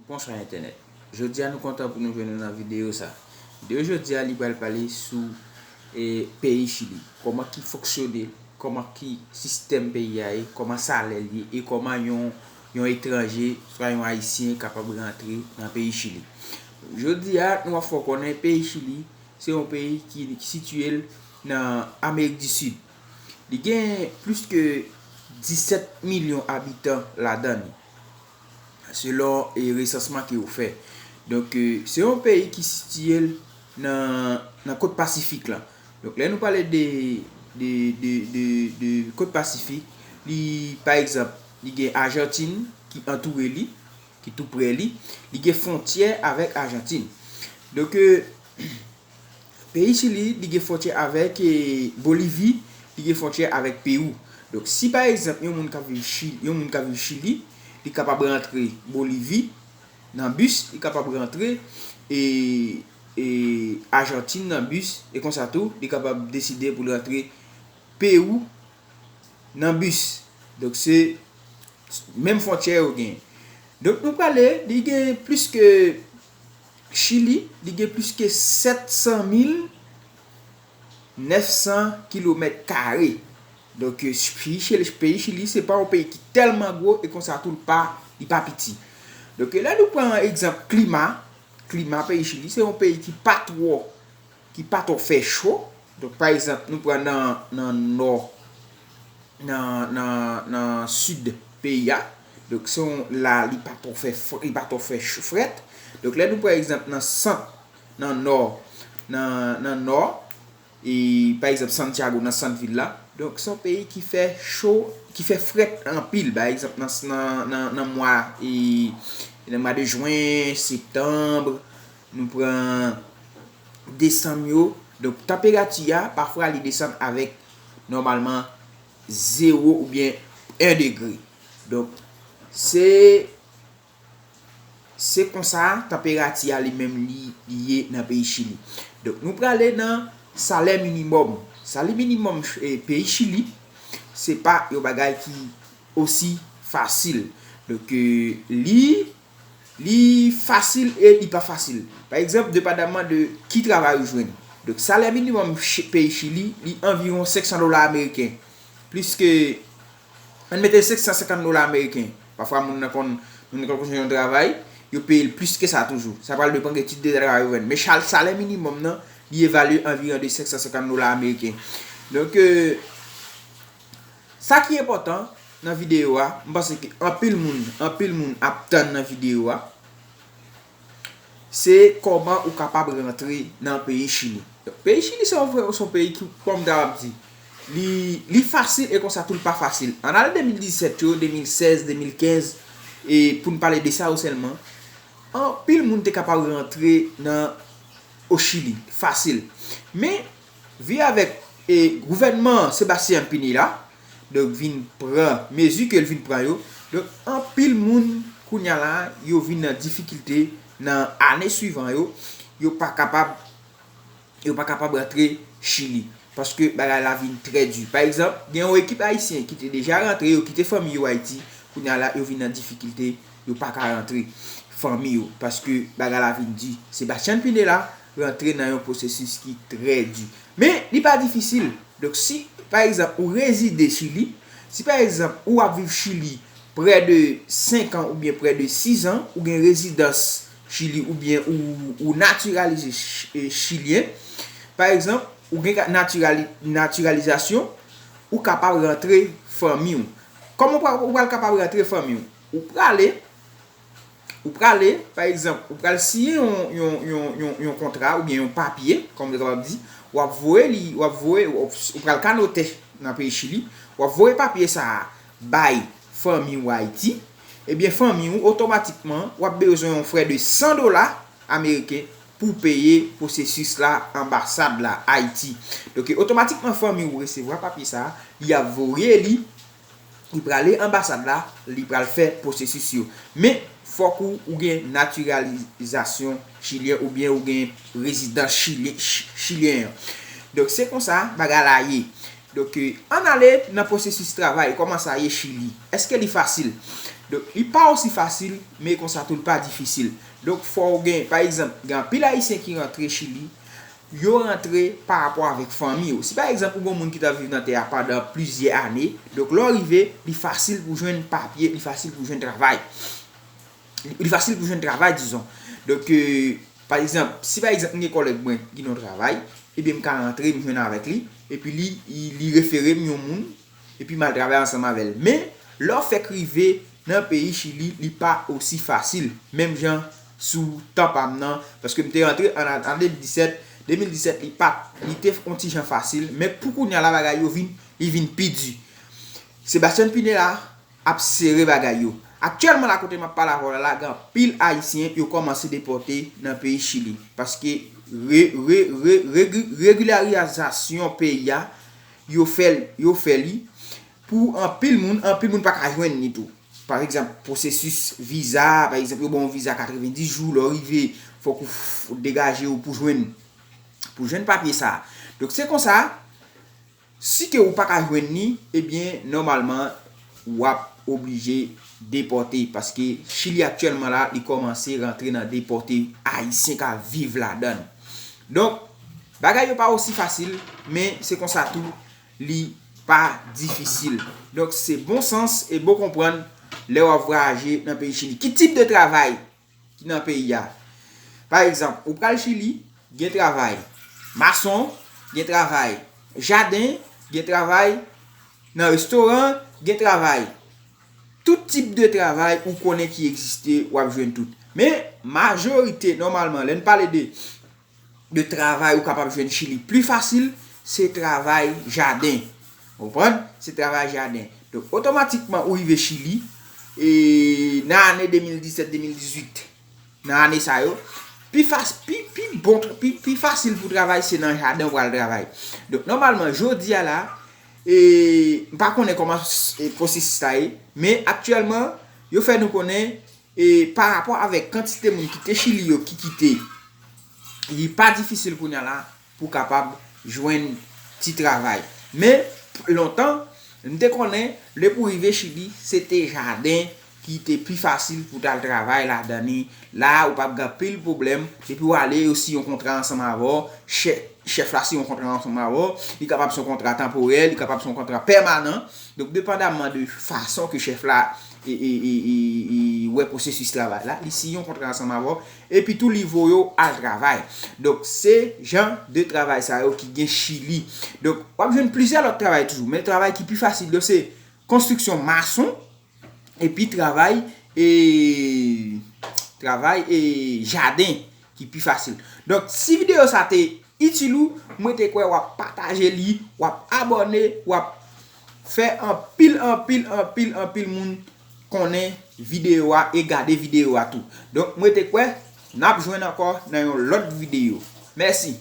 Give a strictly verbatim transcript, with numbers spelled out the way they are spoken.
Bonswa entènèt. Jodi a nou kontan pou nou jwenn nou nan videyo sa. Videyo jodi a li pral pale sou e, peyi Chili. Kòman ki fonksyone, kòman ki sistèm peyi a ye, kòman salè l ye e kòman yon, yon etranje, swa yon ayisyen kapab rantre nan peyi Chili. Jodi a nou ap fè w konnen peyi Chili se yon peyi ki, ki sitiye l nan Amerik di Sid. Li gen plis ke disèt milyon abitan ladan li, selon e, resansman ke yo fè. Donk, e, se yon peyi ki sitiye l nan, nan kot Pasifik la. Donk, lè nou pale de, de, de, de, de kot Pasifik, li, pa egzanp, li gen Ajantin ki antoure li, ki tou pre li, li gen fwontyè avèk Ajantin. Donk, e, peyi Chili, li gen fwontyè avèk e, Bolivi, li gen fwontyè avèk Pewou. Donk, si pa egzanp, yon moun k ap viv Chili, yon moun k ap viv Chili, li kapab rantre Bolivi, nan bis, li kapab rantre e, e, Ajantin nan bis, e konsa tou, li kapab deside pou l rantre Pewou nan bis. Donk, se menm fwontyè yo gen. Donk, nou prale, li gen plis ke Chili, li gen plis ke sèt san mil nèf san kilomèt kare. Donk, e, peyi Chili, peyi Chili, se pa yon peyi ki tèlman gwo, e konsa tou, li pa, li pa piti. Donk, e, lè nou pran egzanp klima, klima peyi Chili, se yon peyi ki pa twò, ki pa twò fè cho. Donk, pa egzanp, nou pran nan, nan nò, nan, nan, nan sid peyi a. Donk, se yon, la, li pa twò fè fr-, li pa twò fè cho, frèt. Donk, lè nou pran egzanp nan sant, nan nò, nan, nan nò, e, pa egzanp, Santiago, nan sant vil la. Donk, se yon peyi ki fè cho, ki fè frèt anpil. Pa egzanp, nan, nan, nan, nan mwa, e, nan mwa de jen, septanm, nou pran desanm yo. Donk, tanperati a, pafwa, li desann avèk, nòmalman, zewo oubyen en degre. Donk, se, se konsa tanperati a li menm li, li ye nan peyi Chili. Donk, nou prale nan salè minimòm. Salè minimòm, e, peyi Chili, se pa yon bagay ki osi fasil. Donk, e, li, li fasil e li pa fasil. Pa egzanp, depandaman de ki travay ou jwenn. Donk, salè minimòm Chi-, peyi Chili, li anviwon senk san dola ameriken. Plis ke, ann mete senk san senkant dola ameriken. Pafwa, moun nan konn, moun nan konn jwenn yon travay, yo peye l plis ke sa toujou. Sa pral depann de tip de travay ou jwenn. Men chal-, salè minimòm nan, li evalye anviwon de senk san senkant dola ameriken. Donk, e, sa ki enpòtan nan videyo a, m panse ke anpil moun, anpil moun ap tann nan videyo a, se kòman ou kapab rantre nan peyi Chili. Donk, peyi Chili se yon, se yon peyi ki, kòm m ta ap di, li, li fasil e konsa tou li pa fasil. Ann ale de mil disèt yo, de mil sèz, de mil kenz, e pou n pale de sa yo sèlman, anpil moun te kapab rantre nan, o Chili, fasil. Men, vi avèk, e, gouvènman Sebastian Pinilla, donk, vin pran mezi ke l vin pran yo, donk, anpil moun, kounye a la, yo vin nan difikilte nan ane swivan yo, yo pa kapab, yo pa kapab rantre Chili, paske bagay la vin trè di. Pa egzanp, gen yon ekip ayisyen ki te deja rantre, yo kite fanmi yo Ayiti, kounye a la, yo vin nan difikilte, yo pa ka rantre fanmi yo, paske bagay la vin di. Sebastian Pinilla rantre nan yon pwosesis ki trè di. Men, li pa difisil. Donk, si, pa egzanp, ou rezide Chili, si, pa egzanp, ou ap viv Chili prè de senk an oubyen prè de sis an, ou gen rezidans Chili oubyen ou, ou natiralize ch-, e, chilyen, pa egzanp, ou gen ka-, natirali-, natiralizasyon, ou kapab rantre fanmi w. Kòman ou pral, ou pral kapab rantre fanmi w? Ou prale, ou prale, pa egzanp, ou pral siyen yon, yon, yon, yon, yon kontra oubyen yon papye, kòm yo kapab di, w ap voye li, w ap voye, w ap, ou pral ka notè nan peyi Chili, w ap voye papye sa a bay fanmi w Ayiti, ebyen, fanmi w, otomatikman, w ap bezwen yon frè de san dola ameriken pou peye pwosesis la, anbasad la, Ayiti. Donk, otomatikman, fanmi w resevwa papye sa a, li ap voye li, li prale anbasad la, li pral fè pwosesis yo. Men, fòk ou, ou gen natiralizasyon chilyen oubyen ou gen rezidans chili-, ch-, chilyen an. Donk, se konsa bagay la ye. Donk, ann ale nan pwosesis travay, kòman sa ye Chili? Èske li fasil? Donk, li pa osi fasil, men konsa tou li pa difisil. Donk, fò w gen, pa egzanp, gen anpil Ayisyen ki rantre Chili, yo rantre pa rapò avèk fanmi yo. Si pa egzanp, ou gen moun ki t ap viv nan tè a pandan plizyè ane, donk, lè w rive, li fasil pou jwenn papye, li fasil pou jwenn travay. Li fasil pou jwenn travay, dizon. Donk, pa egzanp, si pa egzanp, m gen kòlèg mwen ki nan yon travay, ebyen, m ka rantre, m jwenn avèk li, epi li, li refere m yon moun, epi m al travay ansanm avè l. Men, lè w fèk rive nan peyi Chili, li pa osi fasil. Menm jan sou tan pa m nan, paske m te rantre an, an de mil disèt, de mil disèt li pa t, li te yon ti jan fasil, men pou kounye a la bagay yo vin, li vin pi di. Sebastian Pinela ap sere bagay yo. Aktyèlman la kote m ap pale avè w la, la gen anpil Ayisyen yo kòmanse depòte nan peyi Chili. Paske re, re, re, regi, regilarizasyon peyi a, yo fè l, yo fè li pou anpil moun, anpil moun pa ka jwenn li tou. Pa egzanp, pwosesis viza, pa egzanp, yo ba w yon viza katrevenndis jou, lè w rive, fòk ou f- degaje w pou jwenn, pou jwenn papye sa. Donk, se konsa, si ke ou pa ka jwenn li, ebyen, nòmalman, w ap oblije depòte, paske Chili aktyèlman la, li kòmanse rantre nan depòte Ayisyen k ap viv ladan l. Donk, bagay yo pa osi fasil, men se konsa tou, li pa difisil. Donk, se bon sans e bon konprann lè w ap vwayaje nan peyi Chili. Ki tip de travay ki nan peyi a? Pa egzanp, ou pral Chili, gen travay mason, gen travay jaden, gen travay nan restoran, gen travay. Tout tip de travay ou konnen ki egziste, w ap jwenn tout. Men, majorite, nòmalman, lè n pale de de travay ou kapab jwenn Chili pli fasil, se travay jaden. Ou konprann? Se travay jaden. Donk, otomatikman, ou rive Chili, e nan ane de mil disèt, de mil dizuit, nan ane sa yo, pi, fas, pi, pi bon, pi, pi fasil pou travay, se nan jaden ou pral travay. Donk, nòmalman, jodi a la, e, m pa konnen kòman s- e, pwosesis la ye, men aktyèlman, yo fè nou konnen e pa rapò avèk kantite moun ki te Chili yo ki kite, li pa difisil kounye a la pou kapab jwenn ti travay. Men, lontan, m te konnen, lè pou rive Chili, se te jaden ki te pi fasil pou t al travay ladan li. La, ou p ap gen anpil pwoblèm. Depi w ale, yo siyen yon kontra ansanm avè w, chè- chèf la siyen yon kontra ansanm avè w, li kapab se yon kontra tanporèl, li kapab se yon kontra pèmanan. Donk, depandamman de fason ke chèf la e, e, e, e, e wè pwosesis travay la, li siyen yon kontra ansanm avè w, epi tou li voye w al travay. Donk, se jan de travay sa yo ki gen Chili. Donk, w ap jwenn plizyè lòt travay toujou, men travay ki pi fasil yo se konstriksyon mason, epi travay, e, travay, e, jaden ki pi fasil. Donk, si videyo sa te itil ou, mwen te kwè w ap pataje li, w ap abòne, w ap fè anpil, anpil, anpil, anpil moun konnen videyo a e gade videyo a tou. Donk, mwen te kwè n ap jwenn ankò nan yon lòt videyo. Mèsi.